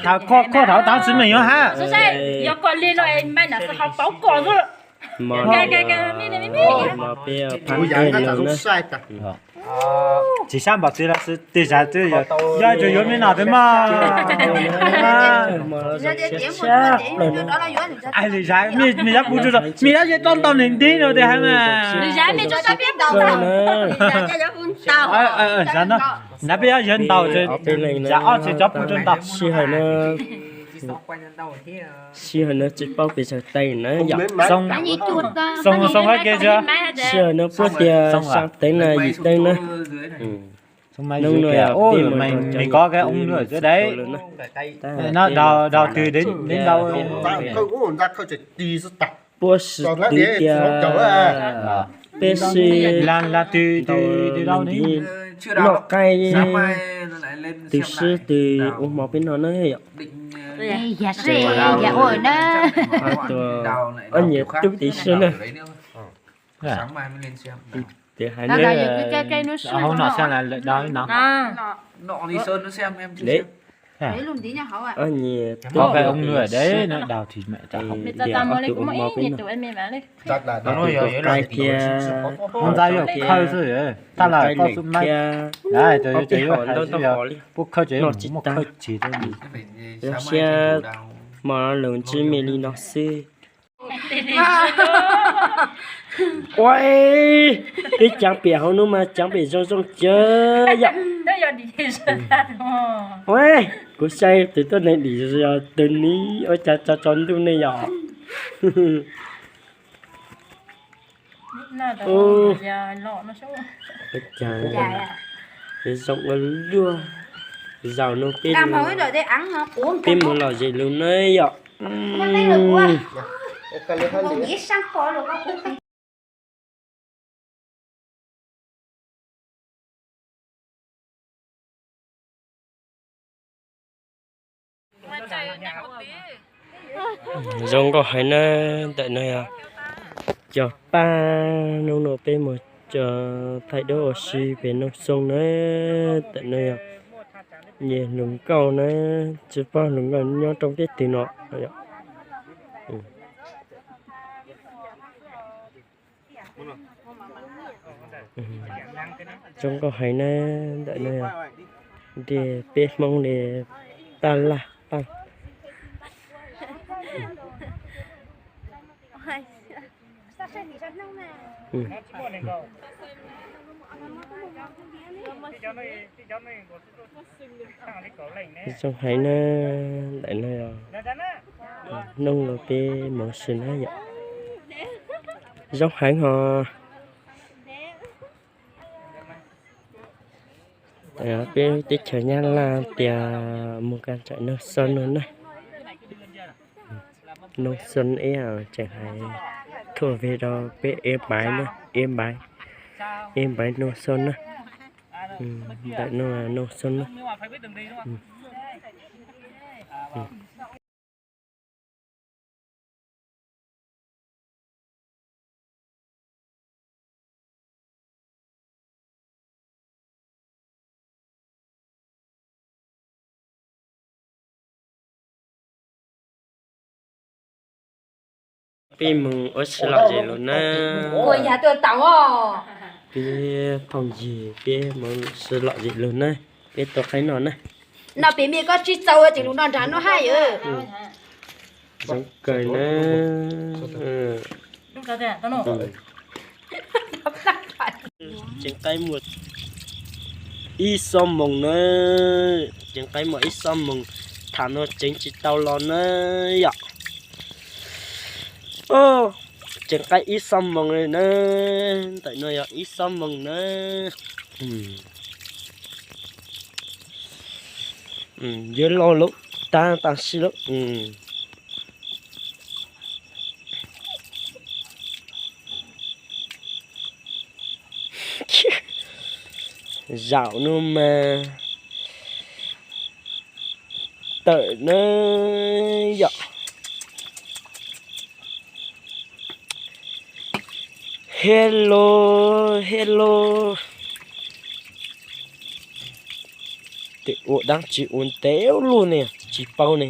Thov kho thov tau tsis meem yuav hab. Yog koj li no mas nam xwb ho paub koj xwb. Mos peb phab ntej no na. Tsis sab npaum txiv los sis tig zag twb yog, yog tsuas yuav me no twb mog. Ais, lwm zag mej yuav pub rau, mej yuav yog tso ntaus nws ntig no tias hab mas. Nav peb yuav yog ntaus, zag ob tsi cov pub rau ntaus. Sij hawm no, sij hawm no tsis paub pes tsawg teev na yom. Xoo, xoo qab ke. Sij hawm no puab tias xyaa teev na yim teev na. Hnub no yog peb mus rau cov, no, daus twg dev ntau, puab swb twv tias peb sib ntaus ntiv noj qaib, twg swb twg ua hmo peb no na yom. Ob nyias tub tiv sib na. Tias hais no, ob nyias tub tiv sib na, ob tug ua hmo peb no. Ob tug ua qaib thiab, qaib leem thiab, ob peb hom ntau ntau hom li, noj tsis tas. Zoo siab hmo no lug ntsib mej li no xwb. Ua, peb caav pem hauv no mas caav pem zoo zoo cawv yom. Ua, kuv saib tus tuab neeg dim yog tus ni, ua cas tso tsaus ntuj ne yom. Ua cas zoo ua luaj. Zaum no peb, peb mus lom zem lug na yom. Zoo nkauj heev na, ntawm no yog cov paj, hnub no peb mus thaij duab ua si pem Noog Xoo na, ntawm no yog nyias hluas nkauj na, tsis paub hluas nkauj nyob rooj peb twg no. Zoo nkauj heev na, ntawm no ntiag peb Hmoob li taj laj tag. Zoo heev na, ntawm no Noog Lus peb moov si na yom. Zoo heev hos. Peb teb chaws Nyab Laj tias mus kag nraim Noog Xoo no na. Noog Xoo ib tseem hais thuam vig rau peb ib npaiv na, ib npaiv, ib npaiv Noog Xoo na. Ntawm no Noog Xoo na. Peb mus ua si lom zem lug na. Peb phooj ywg peb mus si lom zem lug na. Peb tua qaib noj na. No pem mej koj tsis txaus ces lug no nrag no hab yom. Zoo kawg na. Tseev qaib muaj ib xob moos na. Tseev qaib muaj ib xob moos, thaum no tseev tsis tau los na yom. Tseev qaib ib xob moos na, ntawm no yog ib xob moos na. Yuav loj lawm, tab tab sis lawm. Zaum no mas tawm na yom. Hello, hello. Tes ua dab tsi ua ntev luaj ne? tsis paub ne.